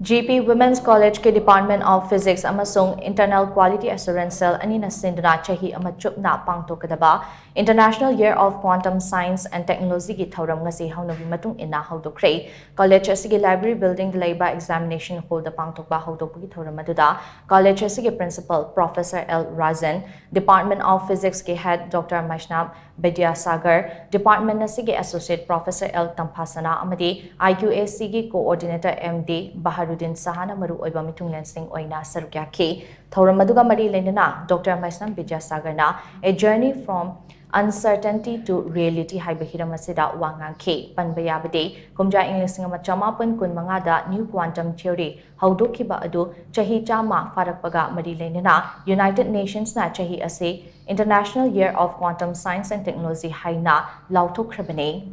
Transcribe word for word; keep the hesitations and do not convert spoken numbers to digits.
G P Women's Collegeꯀꯤ Department of Physics ꯑꯃꯁꯨꯡ Internal Quality Assurance Cell ꯑꯅꯤꯅ ꯁꯤꯟꯗꯨꯅ ꯆꯍꯤ ꯑꯃ ꯆꯨꯞꯅ ꯄꯥꯡꯊꯣꯛꯀꯗꯕ International Year of Quantum Science and Technologyꯒꯤ ꯊꯧꯔꯝ ꯉꯁꯤ ꯍꯧꯅꯕꯤ ꯃꯇꯨꯡ ꯏꯟꯅ ꯍꯧꯗꯣꯛꯈ꯭ꯔꯦ꯫ College ꯑꯁꯤꯒꯤ library buildingꯗ ꯂꯩꯕ examination hallꯗ ꯄꯥꯡꯊꯣꯛꯄ ꯍꯧꯗꯣꯛꯄꯒꯤ ꯊꯧꯔꯝ ꯑꯗꯨꯗ college ꯑꯁꯤꯒꯤ principal Professor L Rajan, Department of Physicsꯀꯤ head Doctor Meisnam Vidyasagar, department ꯑꯁꯤꯒꯤ associate professor L ꯇꯝꯐꯥꯁꯅꯥ ꯑꯃꯗꯤ I Q A Cꯒꯤ coordinator M D ꯕꯍꯥꯔꯨꯗꯤꯟ ꯁꯍꯥꯅ ꯃꯔꯨꯑꯣꯏꯕ ꯃꯤꯊꯨꯡꯂꯦꯟꯁꯤꯡ ꯑꯣꯏꯅ ꯁꯔꯨꯛ ꯌꯥꯈꯤ꯫ ꯊꯧꯔꯝ ꯑꯗꯨꯒ ꯃꯔꯤ ꯂꯩꯅꯅ Doctor Meisnam ꯕꯤꯗ꯭ꯌꯥꯁꯥꯒꯔꯅ A Journey from Uncertainty to Reality ꯍꯥꯏꯕ ꯍꯤꯔꯝ ꯑꯁꯤꯗ ꯋꯥ ꯉꯥꯡꯈꯤ꯫ ꯄꯟꯕ ꯌꯥꯕꯗꯤ, ꯀꯨꯝꯖꯥ ꯏꯪ ꯂꯤꯁꯤꯡ ꯑꯃ ꯆꯃꯥꯄꯟ ꯀꯨꯟ ꯃꯉꯥꯗ New Quantum Theory ꯍꯧꯗꯣꯛꯈꯤꯕ ꯑꯗꯨ ꯆꯍꯤ ꯆꯥꯝꯃ ꯐꯥꯔꯛꯄꯒ ꯃꯔꯤ ꯂꯩꯅꯅ United Nationsꯅ ꯆꯍꯤ ꯑꯁꯤ International Year of Quantum Science and Technology ꯍꯥꯏꯅ ꯂꯥꯎꯊꯣꯛꯈ꯭ꯔꯕꯅꯤ꯫